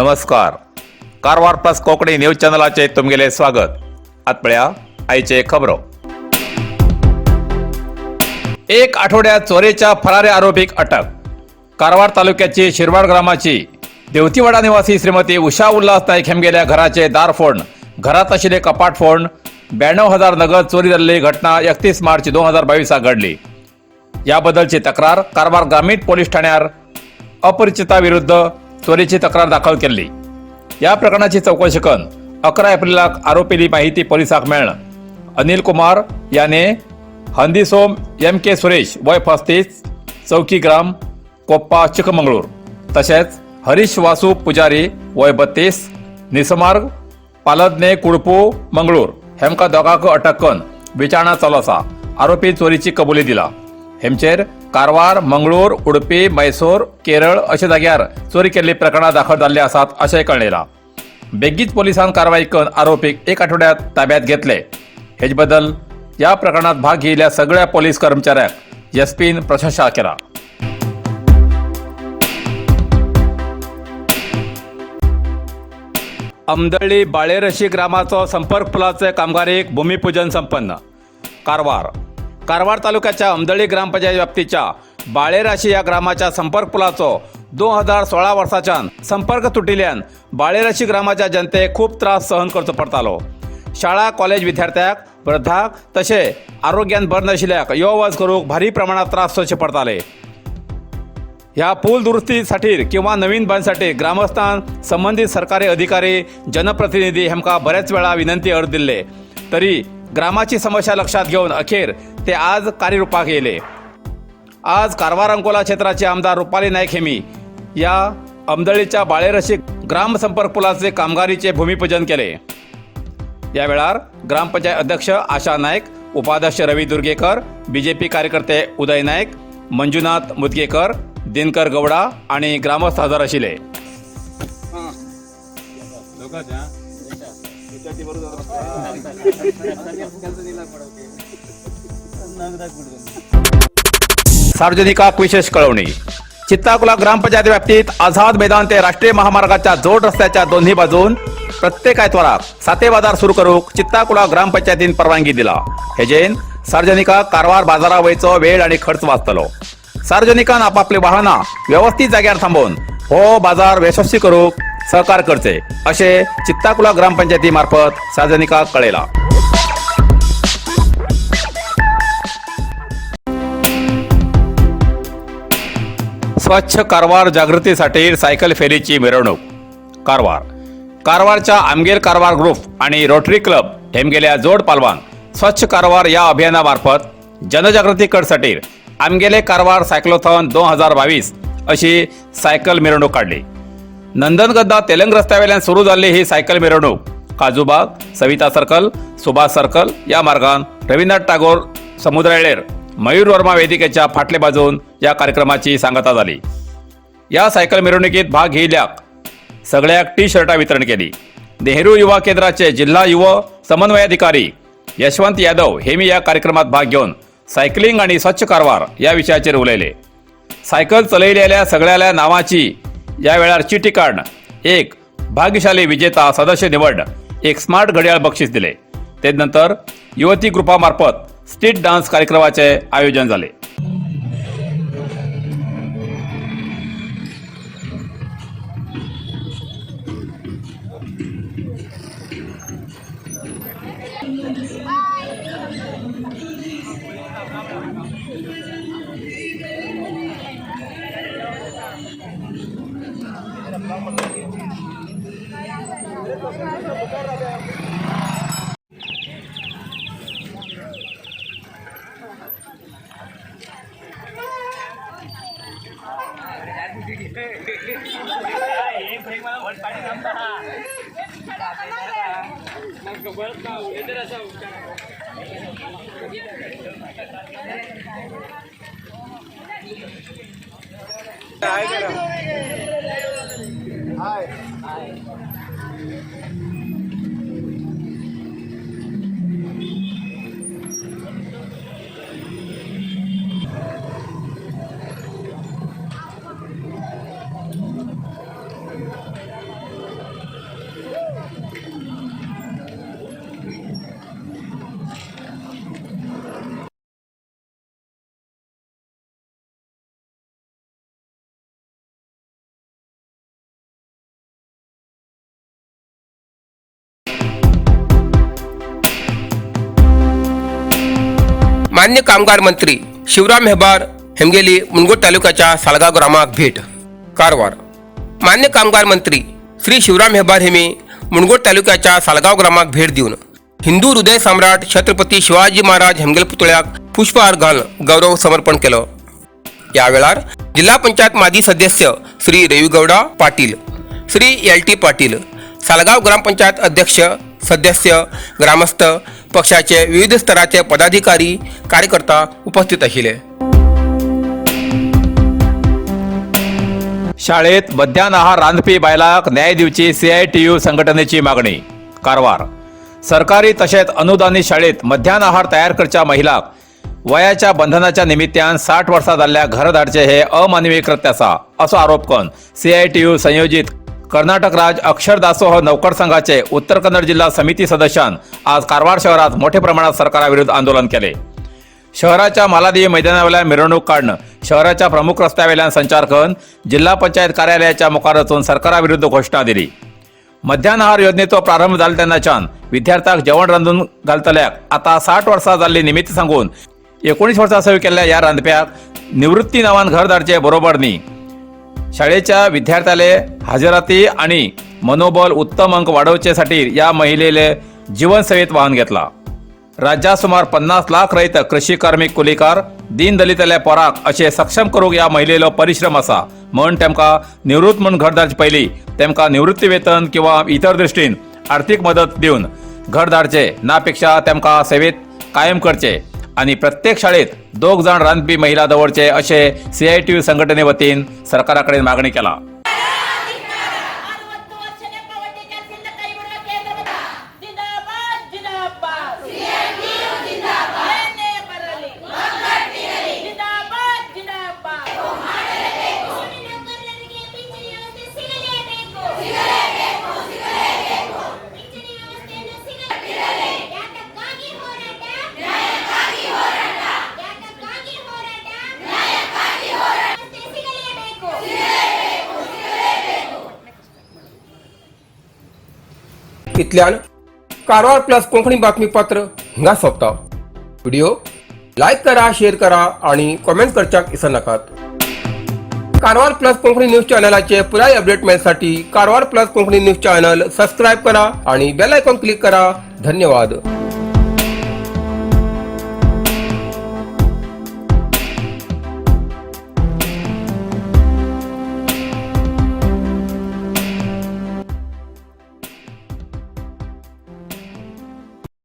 नमस्कार, Karwar plus Konkani news चॅनलाचे तुमगेले स्वागत. आत पळया आयचे खबरो. एक आठवड्यात चोरीच्या फरारी आरोपीक अटक. कारवार तालुक्याची शिरवाड ग्रामाची देवतीवाडा निवासी श्रीमती उषा उल्हास नाईक हेमगेल्या घराचे दार फोडून घरात आशिल्ले कपाट फोडून 92,000 नगद चोरी जाल्ली घटना 31 मार्च 2022 घडली. याबद्दलची तक्रार कारवार ग्रामीण पोलीस ठाण्यार अपरिचिताविरुद्ध चोरीची तक्रार दाखल केल्ली. या प्रकरणाची चौकशी करून 11 एप्रिलाक आरोपीली माहिती पोलिसांक मेळ्ळ. अनिल कुमार याने हंदीसोम एम के सुरेश वय 35, चौकी ग्राम कोप्पा, चिकमंगळूर, तशेंच हरीश वासू पुजारी वय 32, निसमार्ग, पालदने, कुडपू, मंगळूर हेमकां दोगांक अटक करून विचारणा चालू आसा. आरोपी चोरीची कबुली दिला. हेमचेर कारवार, मंगळूर, उडपी, मैसूर, केरळ अशा जाग्यार चोरी केल्ली प्रकरणां दाखल जाल्ली आसात अशें कळयलां. बेगीच पोलिसान कारवाई करून आरोपीक एक आठवड्यात ताब्यात घेतले. हेज बद्दल या प्रकरणात भाग घेयिल्ल्या सगळ्या पोलीस कर्मचाऱ्यांक एसपीन प्रशंसा केला. अमदळी बाळेरशी ग्रामाचो संपर्क पुलाचे कामगारीक भूमिपूजन संपन्न. कारवार. कारवार तालुक्याच्या अमदळी ग्रामपंचायत व्याप्तीच्या बाळेराशी या ग्रामाच्या संपर्क पुलाचो 2016 वर्साच्यान संपर्क तुटिल्ल्यान बाळेराशी ग्रामाच्या जनतेक खूब त्रास सहन करचो पडतालो. शाळा कॉलेज विद्यार्थ्याक, वृद्धाक तशें आरोग्यान बर नाशिल्ल्याक यो वच करूंक भारी प्रमाणात त्रास सोंसचे पडताले. ह्या पूल दुरुस्तीसाठी किंवा नवीन बांदसाठी ग्रामस्थान, संबंधित सरकारी अधिकारी, जनप्रतिनिधी हेमकां बरेच वेळा विनंती अर्ज दिल्ले, तरी ग्रामाची समस्या लक्षात घेऊन अखेर ते आज कार्यरूपाक येयले. आज कारवार अंकोला क्षेत्राचे आमदार रुपाली नाईक हेमी या अमदळीच्या बाळेरशी ग्रामसंपर्क पुलाचे कामगारीचे भूमिपूजन केले. या वेळार ग्रामपंचायत अध्यक्ष आशा नाईक, उपाध्यक्ष रवी दुर्गेकर, बीजेपी कार्यकर्ते उदय नाईक, मंजुनाथ मुदगेकर, दिनकर गौडा आणि ग्रामस्थ हजर आशिल्ले. सार्वजनिकाक विशेष कळवणी. चित्ताकुला ग्रामपंचायत व्याप्तीत आझाद मैदान ते राष्ट्रीय महामार्गाच्या जोड रस्त्याच्या दोन्ही बाजून प्रत्येक आयतवाराक साते बाजार सुरू करूक चित्ताकुला ग्रामपंचायतीन परवानगी दिला. हेजेन सार्वजनिकाक कारवार बाजारा वयचो वेळ आणि खर्च वाचतलो. सार्वजनिकान आपापली वाहनां व्यवस्थित जाग्यार थांबोवन हो बाजार यशस्वी करूक सहकार करचे अशे चित्ताकुला ग्रामपंचायती मार्फत सार्वजनिकाक कळयला. स्वच्छ कारवार जागृतीसाठी सायकल फेरीची मिरवणूक. कारवार. कारवारच्या आमगेर कारवार ग्रुप आणि रोटरी क्लब हेमगेल्या जोड पालवान स्वच्छ कारवार या अभियानामार्फत जनजागृती करसाठी आमगेले कारवार सायक्लोथॉन 2022 अशी सायकल मिरवणूक काढली. नंदनगद्दा तेलंग रस्त्यावेल्यान सुरू जाल्ली ही सायकल मिरवणूक काजूबाग, सविता सर्कल, सुभाष सर्कल या मार्गान रवींद्रनाथ टागोर समुद्राळेर मयूर वर्मा वेदिकेच्या फाटले बाजून या कार्यक्रमाची सांगता झाली. या सायकल मिरवणुकीत भाग घेयिल्ल्याक सगळ्याक टी शर्टां वितरण केली. नेहरू युवा केंद्राचे जिल्हा युव समन्वयाधिकारी यशवंत यादव हेमी या कार्यक्रमात भाग घेऊन सायकलिंग आणि स्वच्छ कारवार या विषयाचेर उलयले. सायकल चलयलेल्या सगळ्याल्या नावाची या वेळार चिटी काढ एक भाग्यशाली विजेता सदस्य निवड एक स्मार्ट घड्याळ बक्षीस दिले. ते नंतर युवती ग्रुपामार्फत स्ट्रीट डान्स कार्यक्रमाचे आयोजन झाले. मान्य कामगार मंत्री शिवराम हेबार हेमगेली मुनगोड तालुक्याच्या सालगाव ग्रामाक भेट. कारवार. मान्य कामगार मंत्री श्री शिवराम हेबार हेमी मुनगोड तालुक्याच्या सालगाव ग्रामाक भेट दिवन हिंदू हृदय सम्राट छत्रपती शिवाजी महाराज हेमगेल पुतळ्याक पुष्पहार घालून गौरव समर्पण केलो. या वेळार जिल्हा पंचायत माजी सदस्य श्री रविगौडा पाटील, श्री एल टी पाटील, सालगाव ग्रामपंचायत अध्यक्ष, सदस्य, ग्रामस्थ, पक्षाचे विविध स्तराचे पदाधिकारी, कार्यकर्ता उपस्थित आशिल्ले. शाळेत मध्यान्ह आहार रांदपी बायलांक न्याय दिवची सीआयटीयू संघटनेची मागणी. कारवार. सरकारी तशेंच अनुदानित शाळेत मध्यान्ह आहार तयार करच्या महिलांक वयाच्या बंधनाच्या निमित्तान 60 वर्सां जाल्ल्या घर धाडचे हे अमानवी कृत्य आसा, असो आरोप करून सीआयटीयू संयोजित कर्नाटक राज्य अक्षर दासोह नौकर संघाचे उत्तर कन्नड जिल्हा समिती सदस्यान आज कारवार शहरात मोठ्या प्रमाणात सरकाराविरुद्ध आंदोलन केले. शहराच्या मालादेवी मैदानावेल्यान मिरवणूक काडणं शहराच्या प्रमुख रस्त्यावेल्यान संचार करून जिल्हा पंचायत कार्यालयाच्या मुखार वचून सरकाराविरुद्ध घोषणा दिली. मध्यान्ह आहार योजनेचो प्रारंभ जालो तेन्नाच्यान विद्यार्थ्यांक जेवण रांदून घालतल्याक आता 60 वर्सां जाल्ली निमित्त सांगून 19 वर्सां सेवा केल्ल्या ह्या रांदप्याक निवृत्ती नांवान घर धाडचे बरोबर न्ही. शाळेच्या विद्यार्थ्याले हजेराती आणि मनोबल उत्तम अंक वाढवचे साठी या महिलेले जीवनसेवेत वाहन घेतला. राज्यात सुमार 50 लाख रयत, कृषी कार्मिक, कुलीकार, दीनदलितल्या पोराक अशे सक्षम करूंक ह्या महिलेलो परिश्रम आसा म्हण तेमकां निवृत्त म्हूण घर धाडचे पयलीं तेमकां निवृत्ती वेतन किंवा इतर दृश्टीन आर्थिक मदत दिवन घर धाडचे ना पेक्षा तेमकां सेवेत कायम करचे आणि प्रत्येक शाळेत दोग जाण रांदपी महिला दवरचे अशे सीआयटीयू संघटने वतीन सरकारा कडेन मागणी केला. 60 ವರ್ಷದ ಪಾವತಿ ಕೆಲಸದಿಂದ ಕೈ ಬಿಡುವ ಕೇಂದ್ರ ಜಿಂದಾಬಾದ್, ಜಿಂದಾಬಾದ್. ಏನೇ ಬರಲಿ, ಜಿಂದಾಬಾದ್, ಜಿಂದಾಬಾದ್. ನೌಕರರಿಗೆ ಪಿಂಚಣಿ ವ್ಯವಸ್ಥೆ ಸಿಗಲೇಬೇಕು, ಪಿಂಚಣಿ ವ್ಯವಸ್ಥೆಯನ್ನು ಸಿಗಲೇಬೇಕು. ಯಾತಕ್ಕಾಗಿ ಹೋರಾಟ? ಯಾತಕ್ಕಾಗಿ ಹೋರಾಟ? ವ್ಯವಸ್ಥೆ ಸಿಗಲೇಬೇಕು. इतल्यान कारवार प्लस कोंकणी बातमीपत्र हिंगा सोंपता. व्हिडिओ लायक करा, शेअर करा आणि कॉमेंट करच्याक विसरनाकात. कारवार प्लस कोंकणी न्यूज चॅनलाचे पुराय अपडेट मेळसाठी Karwar plus Konkani news channel subscribe करा आणि बेल आयकॉन क्लिक करा. धन्यवाद.